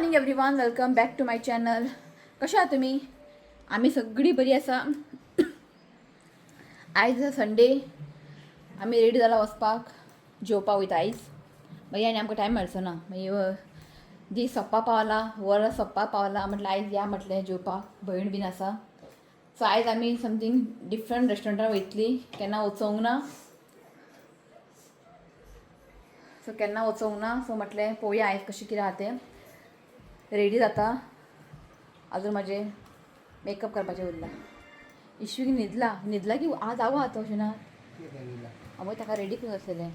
Morning everyone, welcome back to my channel. कशा आहात तुमी? आमी सगळीं बरी आसा. आयज संडे, आमी रेडी जाला वचपाक, जेवपाक वयता आयज. मागीर आनी आमकां टायम मेळचो ना. मागीर दीस सोंपपा पावला, वर सोंपपा पावला. म्हटलें आयज या म्हटलें जेवपाक, भयण बीन आसा. सो आयज आमी समथींग डिफरंट रेस्टॉरंटान वयतली, केन्ना वचोंक ना. सो केन्ना वचोंक ना, सो म्हटलें पळोवया आयज कशें कितें आहा तें. रेडी जाता, अजून म्हाजें मेकअप करपाचें उरला. इश्वीक न्हिदला, न्हिदला की आज जागो आहा तो अशें ना. हांव ताका रेडी करूंक आसलेलें.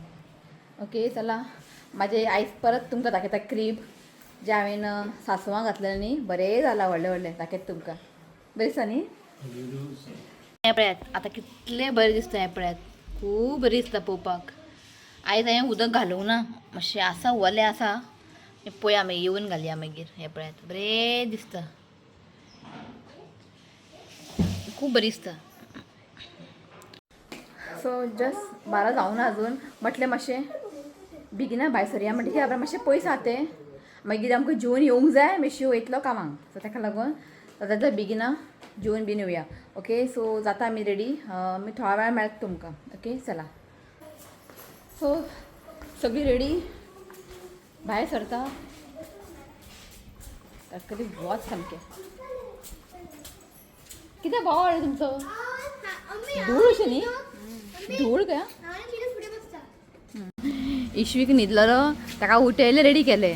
ओके चला, म्हाजें आयज परत तुमकां दाखयता क्रीब जें हांवें सासवां घातलेलें न्ही, बरें जालां, व्हडलें व्हडलें दाखयता तुमकां. बरें दिसता न्ही? हें पळयात आतां कितलें बरें दिसता. हें पळयात, खूब बरें दिसता पळोवपाक. आयज हांवें उदक घालूंक ना, मातशें आसा वलें आसा, पळोवया मागीर येवन घालया मागीर. हें पळयात, बरें दिसता, खूब बरें दिसता. सो जस्ट 12 जावना अजून, म्हटलें मातशें बेगिना भायर सरया. म्हणटा कित्याक मातशें पयस आहा तें, मागीर आमकां जेवन येवंक जाय, मातशी वयतलो कामांक. सो ताका लागून जाता जाल्यार बेगिना जेवन बीन येवया. ओके, सो जाता आमी रेडी, मागीर थोड्या वेळार मेळटा तुमकां. ओके चला, सो सगळी रेडी, भायर सरता. ताका वच सामकें कितें भाव हाडलो तुमचो धूळ अशें न्ही, धूळ काय. इश्वीक न्हिदलेलो, ताका उठयलें, रेडी केलें.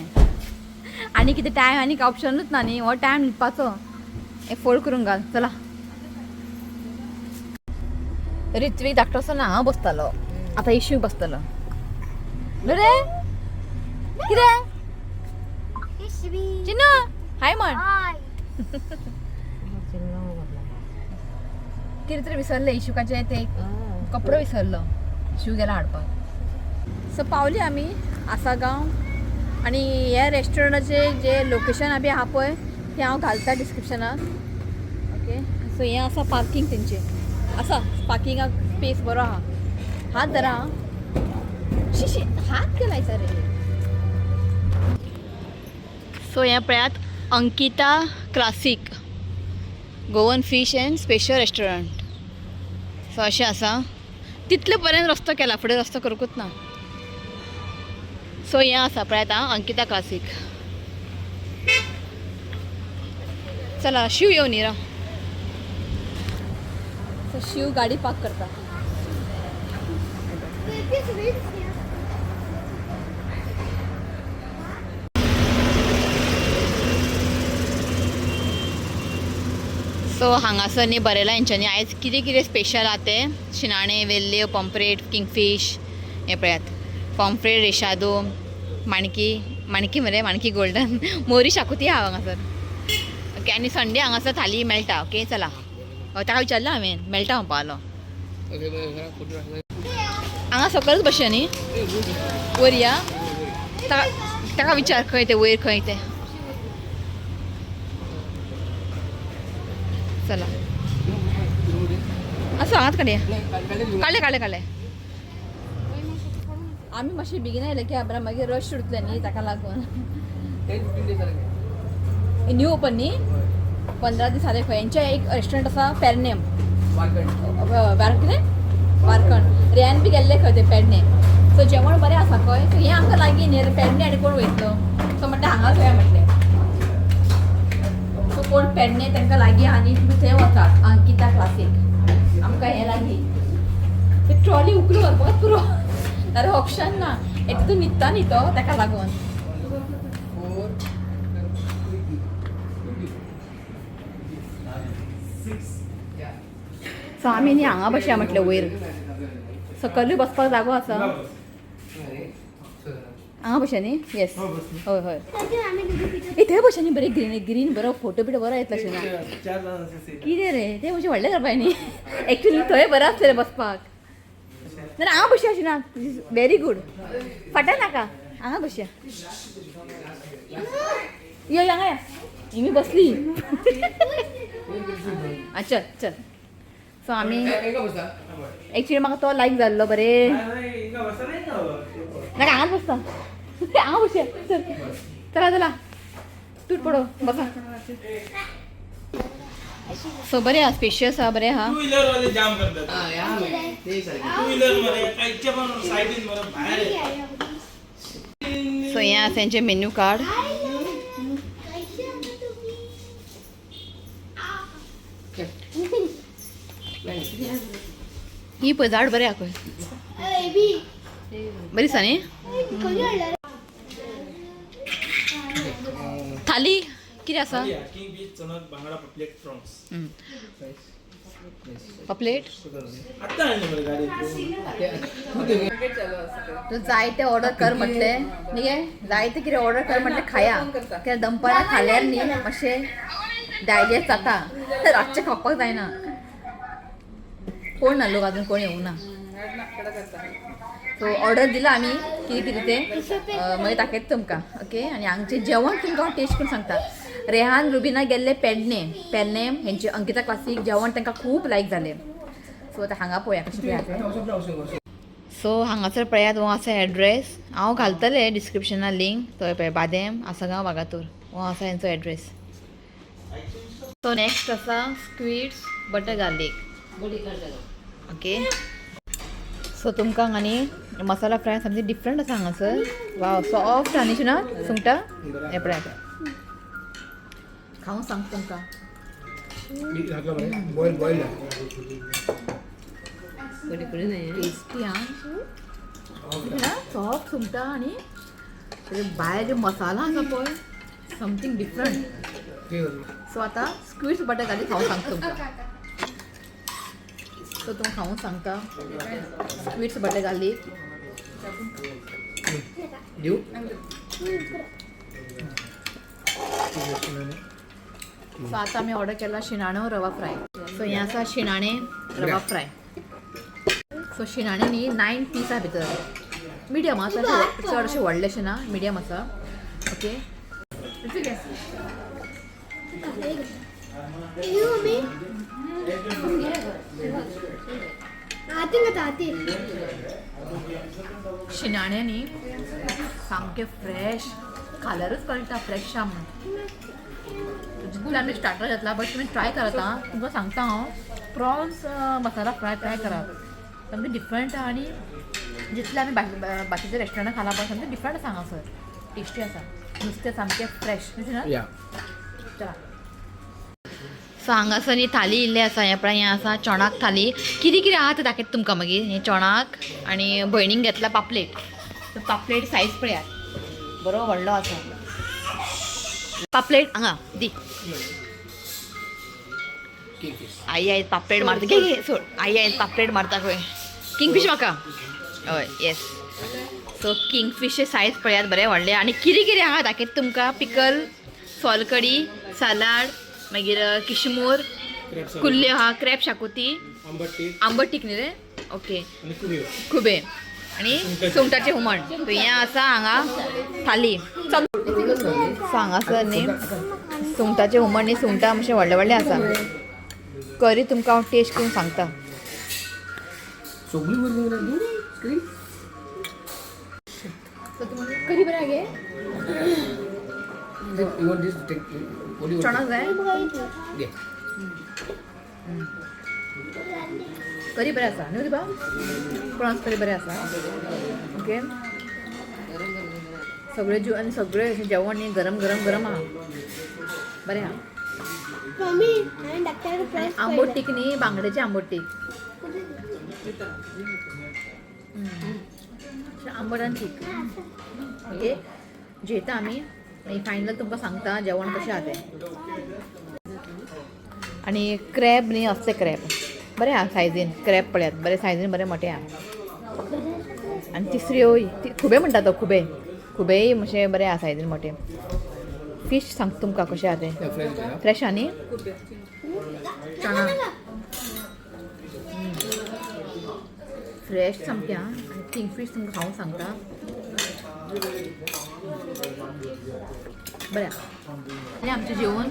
आनी कितें टायम आनी ऑप्शनूच ना न्ही, हो टायम न्हिदपाचो. हें फोल्ड करून घाल. चला, ऋत्वीक धाकटो आसतना हांव बसतालो, आतां इश्वीक बसतलो. रे कितें चिन्नू, हाय म्हण. कितें तरी विसरलें, इशुकाचें ते कपडो विसरलो, शिव गेला हाडपाक. सो पावली आमी आसागांव आनी हे रेस्टॉरंटाचें जें लोकेशन बी आहा पळय तें हांव घालता डिस्क्रिप्शनाक. ओके, सो हें आसा पार्कींग तेंचें आसा, पार्किंगाक स्पेस बरो आहा. हात धरा शी शी, हात केलाय रे. सो हें पळयात, Ankita classic Goan fish and special restaurant. So अशें आसा, तितले पर्यंत रस्तो केला, फुडें रस्तो करूंकूच ना. सो हें आसा पळयात आं, अंकिता क्लासीक. चला शिव येवन न्ही राव. सो शिव गाडी पार्क करता. सो हांगासर न्ही बरयलां हेंच्यांनी आयज कितें कितें स्पेशल आहा तें. शिनाणे, वेल्ल्यो, पॉम्फ्रेट, किंगफीश. हें पळयात, पॉम्फ्रेट, रेशादो, माणकी, माणकी मरे, माणकी गोल्डन, मोरी शाकुती आहा हांगासर. ओके, आनी संडे हांगासर थाली मेळटा. ओके चला, ताका विचारलें हांवें, मेळटा म्हणपा लागलो. हांगा सकलच बसया न्ही, वयर या. ताका ताका विचार खंय तें, वयर खंय तें. चला असं हांगाच काडया, काडले काडले काडले. आमी मातशें बेगीन आयले की बरें, मागीर रश उरतलें न्ही, ताका लागून. न्यू ओपन न्ही, 15 दीस जाले खंय. हेंचें एक रेस्टॉरंट आसा पेरनेम, कितें वारकण, रेयान बी गेल्ले खंय ते पेडणे. सो जेवण बरें आसा खंय. सो हें आमकां लागीं न्ही, पेडणे आनी कोण वयतलो, सो म्हणटा हांगाच वया म्हटलें. सो कोण पेडणे तांकां लागीं आहा न्ही, तुमी थंय वचात, अंकिता क्लासीक. आमकां हें लागीं. ते ट्रॉली उखलून व्हरपाक पुरो, नाल्यार ऑप्शन ना. एक तूं न्हिदता न्ही तो, ताका लागून. सो आमी न्ही हांगा बसया म्हटलें, वयर सकलूय बसपाक जागो आसा. हांगा बसया न्ही, येस, हय हय. ए थंय बसया न्ही, बरें ग्रीन ग्रीन, बरो फोटो बिटो बरो येतलो अशें ना. कितें रे तें मातशें व्हडलें करपा न्ही, एक्चुली थंय बरें आसलें रे बसपाक. ना हांगा बसया अशें ना, व्हेरी गूड. फाटल्यान नाका, हांगा बसया. यो हांगा या, हिंगा बसली. आ चल चल. सो आमी एक्चुली म्हाका तो लायक जाल्लो बरें. नाका हांगाच बसता, हांगा बसया. चल चला चला. तूट पडो बसा. सो बरें आहा, स्पेशियस आहा, बरें आहा. टू व्हीलर वाले जाम करतात. टू व्हीलर मध्ये काहीच्या पण साईडीन मरे बाहेर येतात. सो हें आसा हेंचें मेन्यू कार्ड. ही पळय झाड बरें आहा खंय, बरी आसा न्ही. थाली कितें आसा? किंग फिश, चणक, बांगडा, पापलेट, प्रॉन्स. पापलेट. आता आणली मरे गाडी. तू जायते ऑर्डर कर म्हटलें न्ही गे, जायते कितें ऑर्डर कर म्हटलें खाया, कित्याक दनपारां खाल्यार न्ही मातशें डायजेस्ट जाता, रातचें खावपाक जायना. कोण ना लोक, अजून कोण येवंक ना. सो ऑर्डर दिला आमी कितें कितें तें मागीर दाखयता तुमकां. ओके, आनी हांगचें जेवण तुमकां हांव टेस्ट करून सांगता. रेहान रुबिना गेल्ले पेडणे, पेडणे हेंचे अंकिता क्लासीक जेवण तांकां खूब लायक जालें. सो आतां हांगा पळोवया कशें कितें आसा. सो हांगासर पळयात, हो आसा एड्रेस. हांव घालतलें डिस्क्रिप्शनान लिंक. तो पळय बादेम, आसगांव, वागातोर, हो आसा हेंचो एड्रेस. सो नेक्स्ट आसा squids butter garlic. Okay, so तुमकां आनी मसाला फ्राय सामकी डिफरंट आसा हांगासर. वाव, सॉफ्ट आनी ना सुंगटां. हें पळयात, खावंक सांग तुमकां. Boil boil. टेस्टी आं ना, सॉफ्ट सुंगटां आनी तेजे भायर जे मसाला आसा पळय, समथींग डिफरंट. सो आतां स्क्विड्स बटर गार्लीक खावंक सांगता तुमकां. सो तुमकां खावंक सांगता स्क्विड्स बटर गार्लीक. देऊ. सो आतां आमी ऑर्डर केला शिणाणो रवा फ्राय. सो हें आसा शिणाणे रवा फ्राय. सो शिणाणे न्ही 9 पीस आहा भितर, मिडियम आसा, चड अशें व्हडलेशें ना, मिडियम आसा. ओके. मम्मी आते ना आते. शिणाणे न्ही सामकें फ्रेश, खाल्यारूच कळटा फ्रेश आहा म्हूण. जितले आमी स्टार्टर घेतला, बट तुमी ट्राय करात आं, तुमकां सांगता हांव, प्रॉन्स मसाला फ्राय ट्राय करात, सामकें डिफरंट आहा. आनी जितले आमी बाकी बाकीच्या रेस्टॉरंटान खाला पळय, सामकें डिफरंट आसा हांगासर, टेस्टी आसा, नुस्तें सामकें फ्रेश ना. या. चला, सो हांगासर न्ही थाली इल्ली आसा. हें पळय, हें आसा चणाक थाली. कितें कितें आहा तें दाखयता तुमकां मागीर. हें चणाक आनी भयणीक घेतला पापलेट. सो पापलेट सायज पळयात, बरो व्हडलो आसा पापलेट. हांगा दी. आई आई पापलेट मारता, घे घे सोड. आई आई पापलेट मारता खंय. किंगफीश म्हाका, हय, येस. सो किंगफिशचे सायज पळयात, बरें व्हडलें. आनी कितें कितें आहा दाखयता तुमकां. पिकल, सोलकडी, सालाड, मागीर किशमूर, कुल्ल्यो आहा, क्रॅब शाकुती, आंबट. आंबट टीक न्ही रे, ओके. आणि कुबे. खुबे आनी सुंगटाचें हुमण. सो हें आसा हांगा थाली. सो हांगासर न्ही सुंगटाचें हुमण न्ही, सुंगटां मातशें व्हडलें व्हडलें आसा. करी तुमकां हांव टेस्ट करून सांगता. सगळी बरोबर स्क्रीन. करी बरें गे. You want this take? What you? चणाक जाय. घे. करी बरें आसा न्हू तुका, प्रॉन्स करी बरें आसा. ओके, सगळें जेवण आनी सगळें अशें जेवण न्ही गरम गरम गरम आहा, बरें आहा. मम्मी, हांवें डॉक्टर प्रॉन्स. आंबट टीक न्ही, बांगड्याची आंबट टीक, आंबट आनी तीख. ओके, जेता आमी, मागीर फायनल तुमकां सांगता जेवण कशें आहा तें. आनी क्रॅब न्ही, असले क्रॅब बरें आहा सायजीन. क्रॅब पळयात, बरें सायजीन, बरें मोठे आहा. आनी तिसऱ्यो ती खुबे म्हणटा तो खुबे, खुबेय मातशें बरें आहा सायजीन मोठे. फिश सांगता तुमकां कशें आहा तें. फ्रेश. फ्रेश आहा न्ही. चणा फ्रेश सामकें आं. आनी किंगफीश तुमकां खावंक सांगता, बरें आहा. आनी आमचें जेवण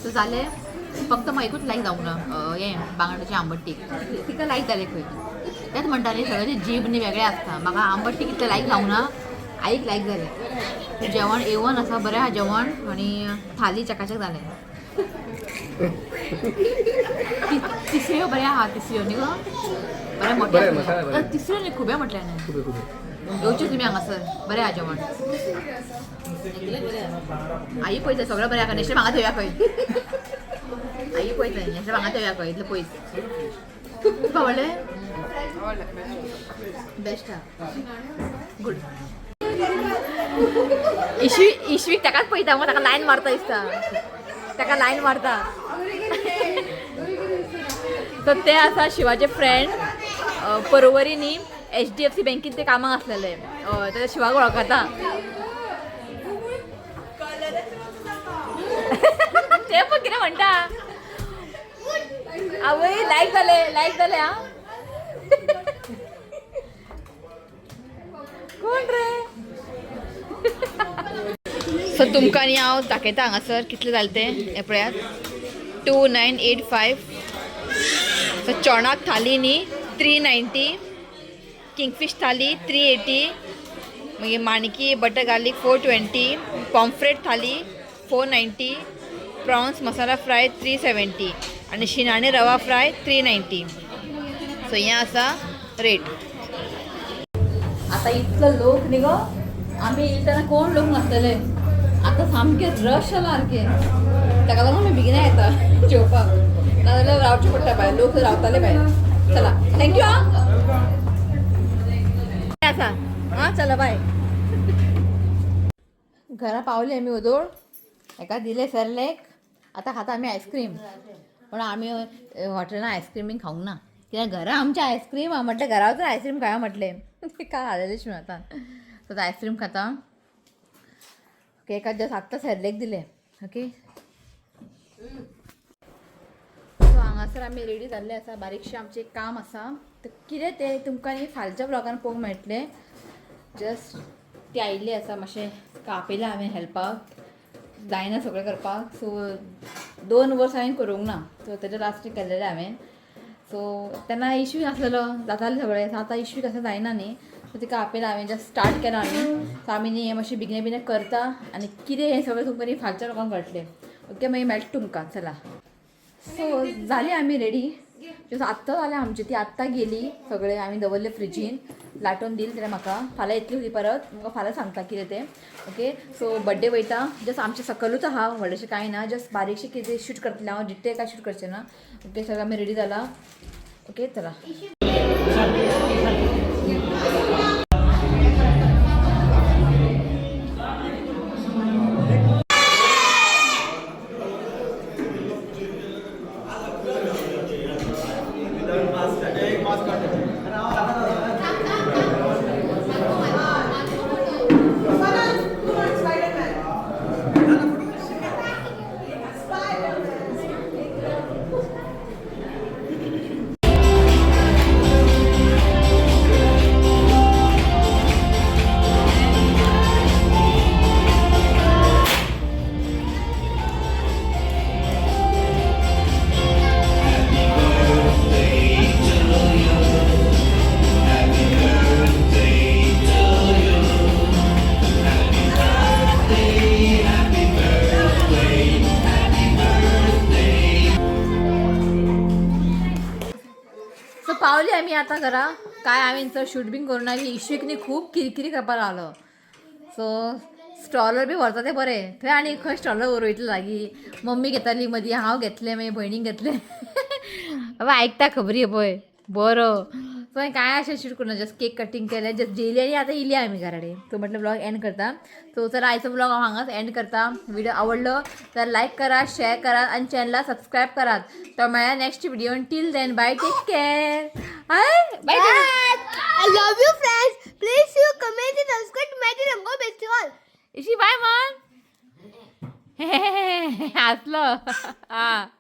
सो जालें. फक्त म्हाका एकूच लायक जावंक ना, हें बांगड्याचें आंबट तीख, तिका लायक जालें खंय. तेंच म्हणटा न्ही, सगळ्यांचे जीब न्ही वेगळें आसता. म्हाका आंबट तीख इतलें लायक जावंक ना. आईक लायक जालें जेवण एवन आसा, बरें आहा जेवण आनी थाली चकाचक जालें. तिसऱ्यो बरें आहा, तिसऱ्यो न्ही गो बरें मोठे. बरें, मसाला बरें. तिसऱ्यो न्ही, खुबे म्हटलें हांवें. खूब खूब. येवचे तुमी हांगासर, बरें आहा जेवण. आई पळयता सगळें बरें आहा. नेशे म्हाका थंय खंय आई पळयता, नेशे म्हाका थंय खंय इतलें पयस. तुका आवडलें? बेस्ट आहा, गुड. इशवी इशवीक ताकाच पळयता मग, ताका लायन मारता दिसता, ताका लायन मारता. तर ते आसा शिवाचे फ्रेंड, परवरी न्ही एचडीएफसी बँकेन ते कामाक आसलेले. ते शिवाक वळखता ते पण कितें म्हणटा. आवय, लायक जाले, लायक जाले. हा, कोण रे? सो तुमकां न्ही हांव दाखयता हांगासर कितले जाले ते, हें पळयात, 2985. सो चोणाक थाली न्ही 390, किंगफीश थाली 380, मागीर माणकी बटर गार्लीक 420, पॉम्फ्रेट थाली 490, प्रॉन्स मसाला फ्राय 370 आनी शिनाणे रवा फ्राय 390. सो हें आसा रेट. आतां इतलो लोक न्ही गो, आमी येयले तेन्ना कोण लोक नासलेले, आतां सामकें रश जाला सारकें. ताका लागून आमी बेगिना येता जेवपाक, नाजाल्यार रावचें पडटा भायर, लोक रावताले भायर. चला, thank you. आं, आसा. आं, चला, बाय. घरा पावले आमी ओदोळ. हेका दिले सेरलेक. आतां खाता आमी आयस्क्रीम. पण आमी हॉटेलान आयस्क्रीम बीन खावंक ना, कित्याक घरा आमचें आयस्क्रीम आहा. म्हटलें घरा वचून आयस्क्रीम खाया म्हटलें, काय हाडलेलें शिवण. आतां सो आतां आयस्क्रीम खाता. ओके, एका जस्ट आत्तां सेरलेक दिलें. ओके, सो हांगासर आमी रेडी जाल्ले आसा. बारीकशें आमचें काम आसा, तर कितें तें तुमकां न्ही फालच्या ब्लॉगान पळोवंक मेळटलें. जस्ट ती आयिल्ली आसा, मातशें कापयलां हांवें हेल्पाक, जायना सगळें करपाक. सो 2 वर्स हांवें करूंक ना, सो तेज्या लास्टीक केल्लेलें हांवें. सो तेन्ना इश्यू नासलेलो, जातालें सगळें. सो आतां इश्यू कसो जायना न्ही, सो तिका आपयला हांवें, जस्ट स्टार्ट केलां आमी. सो आमी न्ही हें मातशें बेगिना बेगिना करता आनी कितें हें सगळें तुमकां न्ही फालच्या लोकांक कळटलें. ओके, मागीर मेळटा तुमकां. चला, सो जाली आमी रेडी, जस्ट आत्तां जालें आमची. ती आत्तां गेली, सगळें आमी दवरलें फ्रिजीन, लाटून दिलें तिणें म्हाका. फाल्यां येतली होती परत, तुमकां फाल्यां सांगता कितें तें. ओके, सो बड्डे वयता, जस्ट आमचें सकलूच आहा, व्हडलेशें कांय ना, जस्ट बारीकशें कितें शूट करतलें हांव, जिट्टें काय शूट करचें ना. ओके, सगळें आमी रेडी जाला. ओके, चला. सो पावली आमी आतां घरा. काय हांवें चड शूट बीन करूं ना. इश्यूक न्ही खूब किरकिरी करपाक लागलो. सो स्ट्रॉलर बी व्हरता तें बरें, थंय आनी खंय स्ट्रॉलर व्हरूं लागीं. मम्मी घेताली मदीं, हांव घेतलें, मागीर भयणीक घेतलें. बाबा आयकता खबरी पळय बरो. सो हांवें काय अशें शूट करूं ना, जस्ट केक कटींग केलें, जस्ट जेयली आनी आतां इली आमी घरा कडेन. सो म्हटलें ब्लॉग एंड करता. सो चला, आयचो ब्लॉग हांव हांगाच एंड करता. व्हिडिओ आवडलो तर लायक करा, शेअर करा आनी चॅनला सबस्क्रायब करात. तर मेळया next video. Till then, bye, take care, hi, bye. I love you, friends. Please you comment and subscribe to my channel. Go best all. Ishi bye मान. हसलो हा.